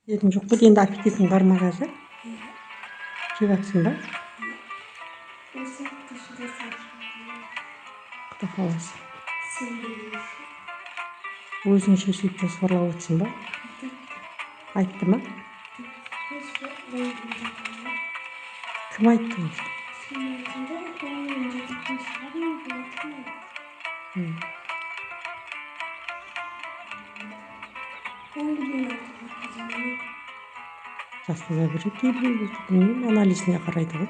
Едің жоқ қой енді, аппетитің бар ма қазір? Жеп жатсың ба? Осы апта шыға салып. Құдай қаласа. Сенбеймін. Өзіңше сөйтіп жоспарлап отырсың ба? Айтты ма? Кім айтты оны? Сен айттың жоқ, мен жататын шығармын деп отырмын. 11-ден артық жатқыза алмаймын. Жатқыза береді кейбіреулер, білмеймін, анализіне қарайды ғой.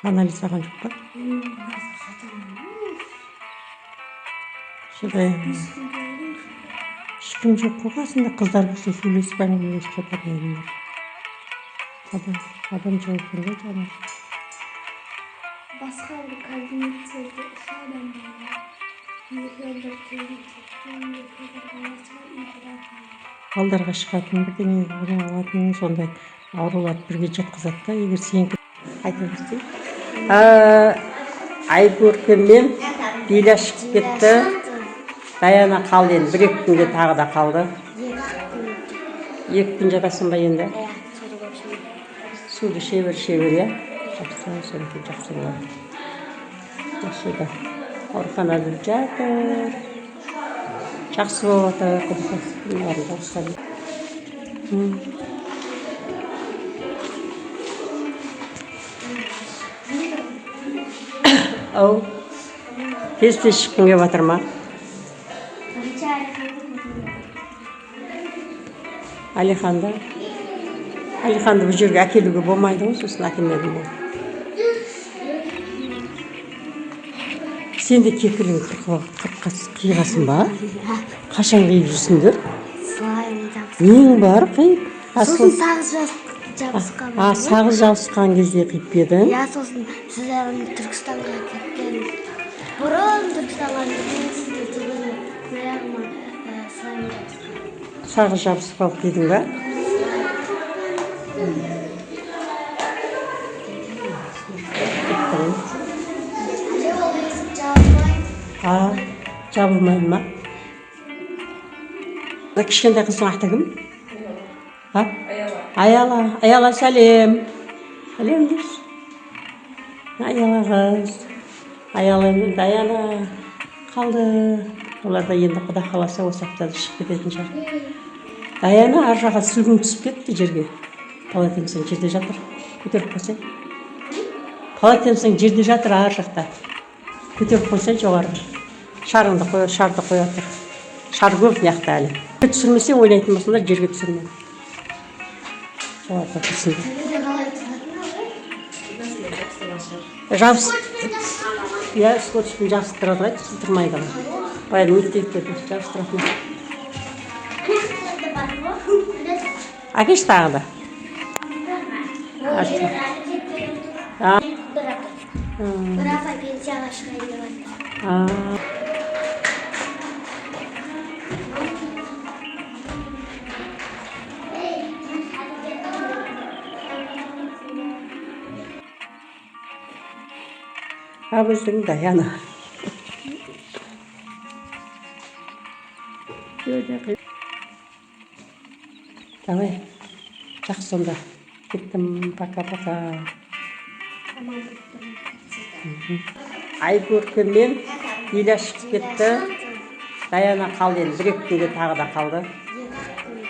Анализ алған жоқ па? Мен қазір жата алмаймын. Шыдай. 5 күнге дейін. Ешкім жоқ қой қасында, қыздар болса, сөйлесіп, әңгімелесіп жататын едіңдер. Адам жоқ екен ғой жаңағы. Басқа бір кабинеттерде үш адам бар. Екі бір келіншектен, екі бір баласы бар, и бір апай. Балдарға шығатын, бірдеңе бірдеңе алатын, сондай ауруларды бірге жатқызады да, егер сенікі айта берсей. Айкөрке мен Диля шығып кетті. Даяна қалды енді, бір екі күнге тағы да қалды. 2 күн. 2 күн жатасың ба енді? Иә, суды көп ішемін. Суды іше бер, іше бер, иә, жақсы, содан кейін жақсы болады. Жақсы да, ауруханада жатыр, жақсы болып жатыр, құдай қаласа. Мыналардың дауыстары. Ау, тез тез шыққың келіп жатыр ма? Бірінші Әлиханды көргім. Әлиханды, Әлиханды бұл жерге әкелуге болмайды ғой, сосын әкелмедім ғой. Сен де кекілің қиғасың ба? Қашан қиып жүрсіңдер? Слайм жабысқан. Нең бар қиып? А, Сосын сағыз жабысқан. А, сағыз жабысқан кезде қиып па едің? Иә, сосын сіздер Түркістанға кеткен. Бұрын Түркістанға кеткен сіздер деген аяғыма слайм жабысқан. Сағыз жабысып қалды дедің ба? Әлі ол есік жабылмайды. А, жабылмайды ма? Мына кішкентай қыздың аты кім? А, Аяла. Аяла, сәлем, сәлем деші. Аяла қыз, Аяла мен Даяна қалды. Олар да енді, құдай қаласа, осы аптада шығып кететін шығар. Даяна, ар жаққа сүлгің түсіп кетті жерге, полотенцең жерде жатыр, көтеріп қойсай. Полотенцең жерде жатыр ар жақта, көтеріп қойсай жоғарыға. Шарыңды қоя, шарды қоя тұр, шар көп мына жақта әлі. Түсірмесең, ойнайтын болсаңдар, жерге түсірме, жоғарыда тұрсын. Төбеде қалай тұратын? Жабыс, иә, скотчпен жабыстырады ғой, тұрмайды ғой. Баяғы мектепте жабыстыратын. Бар ғой. Әкеші тағы да. А. Бір апай. Бір апай пенсияға шығайын деп жатыр. А. А, біздің Даяна. Өте. Давай, жақсы сонда, кеттім, пока, пока. Аман болып тұрыңыз. Айкөрке мен Диля шығып кетті. Даяна қалды енді, бір екі күнге тағы да қалды. 2 күн.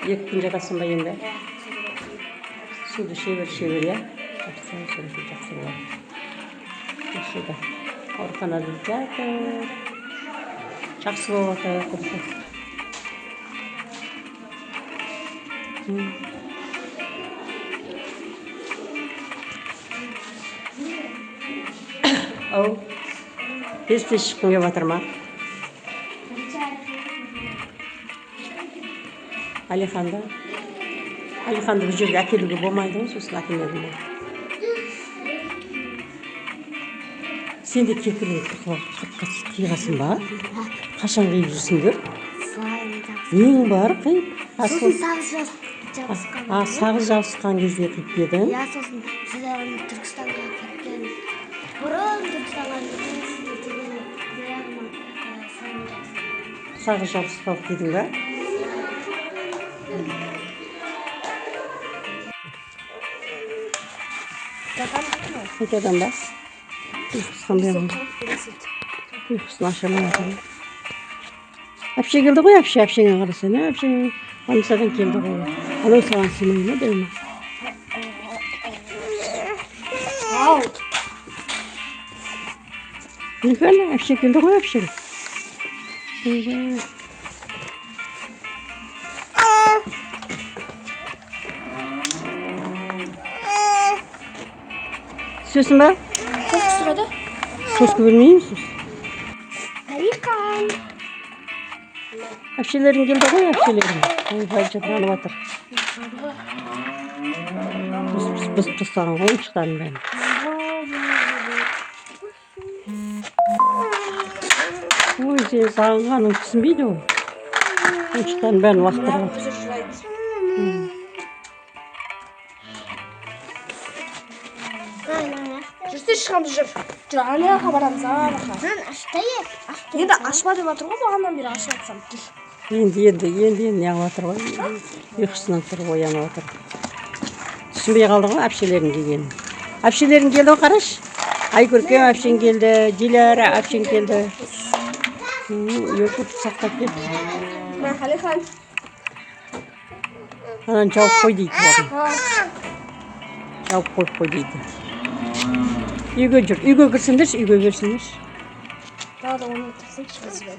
2 күн жатасың ба енді? Иә, суды көп ішемін. Суды іше бер, іше бер, иә, жақсы, содан кейін жақсы болады. Жақсы да, ауруханада жатыр, жақсы болып жатыр, құдай қаласа. Ау, тез тез шыққың келіп жатыр ма? Бірінші Әлиханды көргім. Әлиханды, Әлиханды бұл жерге әкелуге болмайды ғой, сосын әкелмедім ғой. Сен де кекілің қиғасың ба? Қашан қиып жүрсіңдер? Слайм жабысқан. Нең бар қиып? А, Сосын сағыз жабысқан. А, сағыз жабысқан кезде қиып па едің? Иә, сосын сіздер Түркістанға кеткен. Бұрын Түркістанға кеткен сіздер деген аяғыма слайм жабысқан. Сағыз жабысып қалды дедің ба? Қайтадан ба? Ұйқысы қандай болды? Ұйқысын аша алмай жатыр. Әпше келді ғой, әпше, әпшеңе қарасаң, ә, әпшең больницадан келді ғой. Анау саған сыймай ма, дәу ма? Ау. Үлкен әпше келді ғой, әпшең. Ойбай. Түсесің ба? Соска сұрады. Соска бермеймін. Алихан. Әпшелерің келді ғой, әпшелерің. Ойбай, жапырланып жатыр. Бұзып тастаған ғой ойыншықтардың бәрін. Ой, сен сағынғаның түсінбейді ол. Ойыншықтардың бәрін лақтырып Бірақ өзі жылайды. Жүрсе, шығамыз, жүр. Жүр, ана жаққа барамыз, ана жаққа. Енді ашма деп жатыр ғой, бағанадан бері ашып жатсам. Жүр. Енді, енді, енді, енді неғып жатыр ғой? Ұйқысынан тұрып оянып жатыр. Түсінбей қалды ғой әпшелерің келгенін. Әпшелерің келді ғой, қарашы. Айкөркем әпшең келді, Диляра әпшең келді. Йогурт сақтап кетті. Мә, Алихан. Ананы жауып қой дейді бұлардың. Жауып қойып қой дейді. Үйге жүр, үйге кірсеңдерші, үйге берсеңдерші. Далада ойнап тұрсыншы бізбен.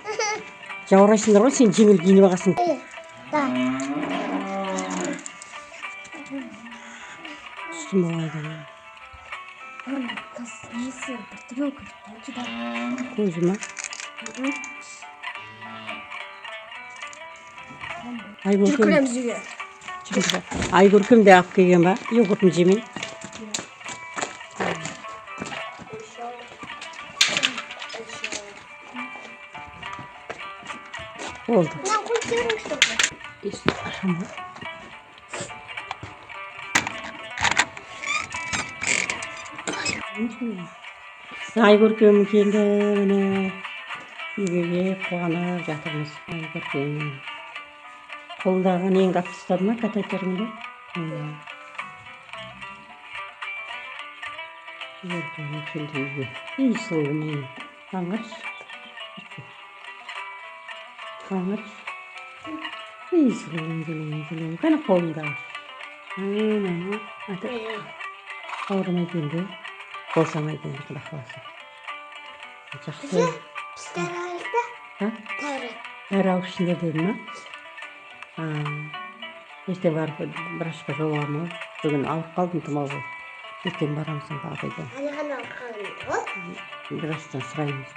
Жаурайсыңдар ғой, сен жеңіл киініп алғансың. Да. Түстім олайдан. Несі біртүрлі болып кетті. Көзі ма? Жүр, Айкөркем, кіреміз үйге. Жүріңдер. Айкөркем де алып келген ба? Йогуртын жемей. Болды. Есікті ашамын ғой. Айкөркем келді, міне. Үйге келіп қуанып жатырмыз. Айкөркем. Қолдағы неңді алып тастады ма, катетеріңді? Айкөркем келді үйге. Ей, сұлу менің. Аңғаршы. Аңғаршы. Ей, сұлуым, сұлуым, сұлуым. Қане қолыңдағы? Ана, ата. Ауырмайды енді. Босамайды енді, құдай қаласа. Жақсы. А? Дәрі алып ішіңдер деді ма? А, ертең барып врачқа жоламын ғой. Бүгін ауырып қалдым, тұмау болып. Ертең барамын сонда ағайдан. Врачтан сұраймыз.